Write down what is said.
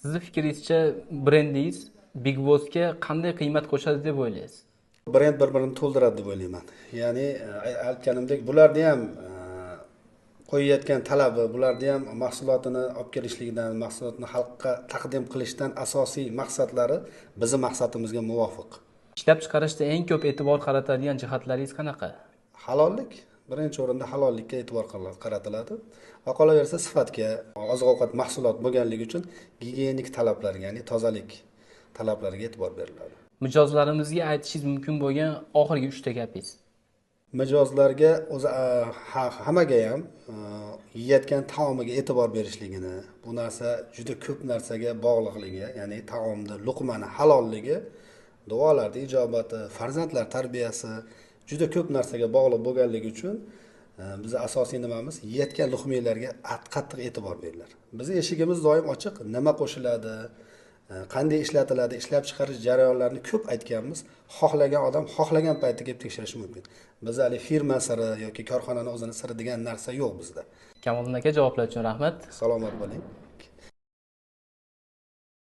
Sizni fikringizcha brendingiz Big Bossga qanday qiymat qo'shadi deb o'ylaysiz? Brend bir-birini to'ldiradi deb o'ylayman. Ya'ni aytganimdek, bularni ham qo'yayotgan talabi, bularni ham mahsulotini olib kelishligidan, mahsulotni xalqqa taqdim qilishdan asosiy maqsadlari bizni maqsadimizga muvofiq. Ishlab chiqarishda eng ko'p e'tibor qaratadigan jihatlaringiz qanaqa? Halollik. Birinchi o'rinda halollikka e'tibor qaratiladi. Va qolaversa sifatga, oziq-ovqat mahsulot bo'lganligi uchun gigiyenik talablarga, ya'ni tozalik talablariga e'tibor beriladi. Mijozlarimizga aytishingiz mumkin bo'lgan oxirgi 3 ta gapingiz. Mijozlarga o'zi hammaga ham yeyotgan taomiga e'tibor berishligini, bu narsa juda ko'p narsaga bog'liqligi, ya'ni taomni, luqmani halolligi, duolarning ijobati, farzandlar tarbiyasi juda ko'p narsaga bog'liq bo'lganligi uchun biz asosiy nimamiz yeyotgan luqmalarga qattiq e'tibor beriladi. Bizning eshigimiz doim ochiq, nima qo'shiladi, qanday ishlatiladi, ishlab chiqarish jarayonlarini ko'p aytganmiz. Xohlagan odam xohlagan paytda kelib tekshirishi mumkin. Biz hali firma siri yoki korxonani o'zini siri degan narsa yo'q bizda. Kamoliddin aka, javoblar uchun rahmat. Salomat bo'ling.